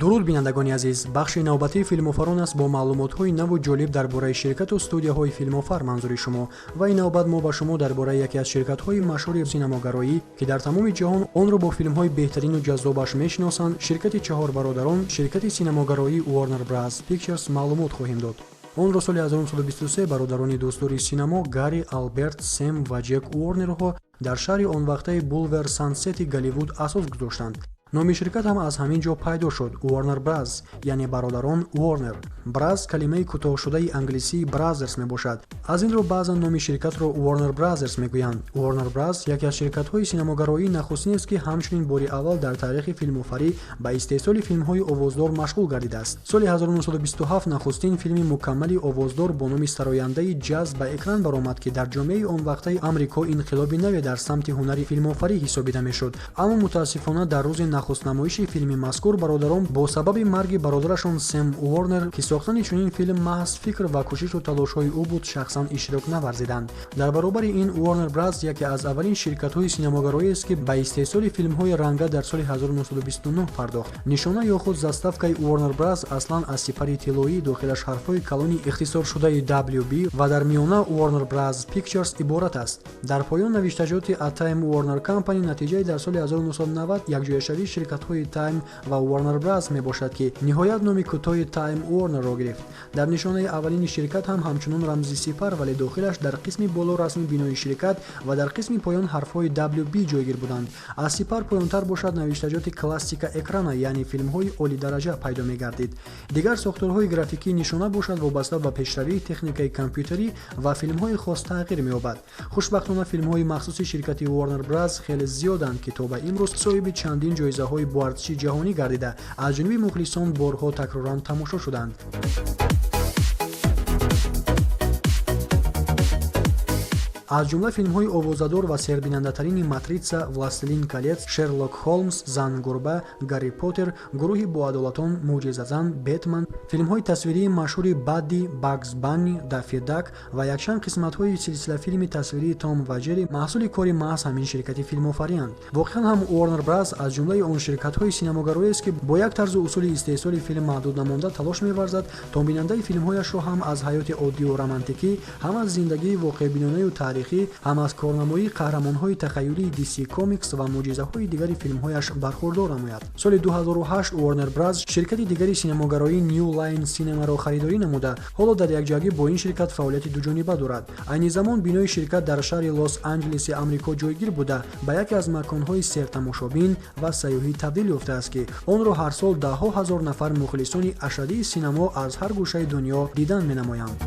Дуруд, бинандагони азиз! Бахши навбатии Филмофарон аст бо маълумотҳои наву ҷолиб дар бораи ширкату студияҳои филмофар манзури шумо. Ва ин навбат мо ба шумо дар бораи яке аз ширкатҳои машҳури синамогароӣ, ки дар тамоми ҷаҳон онро бо филмҳои беҳтарину ҷаззобаш мешиносанд, ширкати чаҳор бародарон, ширкати синамогароии Warner Bros Pictures маълумот хоҳем дод. Онро соли 1923 бародарони дӯстдори синамо Гарри, Алберт, Сем ва Ҷек Уорнерҳо дар шаҳри онвақтаи Булвер Сансети Голливуд асос гузоштанд. Номи ширкат ҳам аз ҳамин ҷо пайдо шуд: Warner Bros, яъне бародарон Warner. Bros калимаи кӯтоҳшудаи англисии Brothers мебошад. Аз ин рӯ баъзан номи ширкатро Warner Brothers мегӯянд. Warner Bros яке аз ширкатҳои синамогароии нахустинест, ки ҳамчунин бори аввал дар таърихи филмофарӣ ба истеҳсоли филмҳои овоздор машғул гардидааст. Соли 1927 нахустин филми мукаммали овоздор бо номи «Сарояндаи ҷаз» ба экран баромад, ки дар ҷомеаи он вақтаи Амрико инқилоби наве дар самти ҳунари филмофарӣ ҳисобида мешуд. Аммо мутаассифона, дар рӯзи нахустнамоиши филми мазкур бародарон бо сабаби марги бародарашон Сем Уорнер, ки сохтани чунин филм маҳз фикр ва кӯшишу талошҳои ӯ буд, шахсан иштирок наварзиданд. Дар баробари ин, Warner Bros яке аз аввалин ширкатҳои синамогароиест, ки ба истеҳсоли филмҳои ранга дар соли 1929 пардохт. Нишона ё худ заставкаи Warner Bros аслан аз сипари тиллоӣ, дохилаш ҳарфҳои калони ихтисоршудаи WB ва дар миёна Warner Bros Pictures иборат аст. Дар поён навиштаҷоти A Time Warner Company натиҷаи дар соли 1990 якҷояшавии ширкатҳои Time ва Warner Bros мебошад, ки ниҳоят номи кӯтоҳи Time Warner-ро гирифт. Дар нишонаи аввалини ширкат ҳам ҳамчунон рамзи сипар, вале дохилаш дар қисми боло расми бинои ширкат ва дар қисми поён ҳарфҳои WB ҷойгир буданд. Аз сипар поёнтар бошад, навиштаҷоти «Классика экрана», яъне филмҳои олидараҷа пайдо мегардид. Дигар сохторҳои графикии нишона бошад, вобаста ба пешравии техникаи компютерӣ ва филмҳои хос тағйир меёбад. Хушбахтона, филмҳои махсуси ширкати Warner Bros хеле зиёданд, ки то ба имрӯз соҳиби чандин ҷоизаҳои боарзиши ҷаҳонӣ гардида, аз ҷониби мухлисон борҳо такроран тамошо шуданд. Аз ҷумла филмҳои овозадор ва сербинандатарини «Матрица», «Властелин колец», «Шерлок Холмс», «Зан-гурба», «Гарри Поттер», «Гурӯҳи боадолатон», «Мӯъҷизазан», «Бетман», филмҳои тасвирии машҳури Бадди, Багз Банни, Даффи Дак ва якчанд қисматҳои силсилафилми тасвирии Том ва Ҷерри маҳсули кори маҳз ҳамин ширкати филмофарианд. Воқеан ҳам, Warner Bros аз ҷумлаи он ширкатҳои синамогароест, ки бо як тарзу усули истеҳсоли филм маҳдуд намонда, талош меварзад, то бинандаи филмҳояшро ҳам аз ҳаёти оддию романтикӣ, ҳам аз зиндагии воқеъбинонаю таърихӣ, ҳам аз корнамоии қаҳрамонҳои тахаюлии DC Comics ва мӯъҷизаҳои дигари филмҳояш бархурдор намояд. Соли 2008 Warner Bros ширкати дигари синамогароии New Line Cinema-ро харидорӣ намуда, ҳоло дар якҷоягӣ бо ин ширкат фаъолияти дуҷониба дорад. Айни замон бинои ширкат дар шаҳри Лос Анҷелеси Амрико ҷойгир буда, ба яке аз маконҳои сертамошобин ва сайёҳӣ табдил ёфтааст, ки онро ҳар сол даҳҳо ҳазор нафар мухлисони ашаддии синамо аз ҳар гӯшаи дунё дидан менамоянд.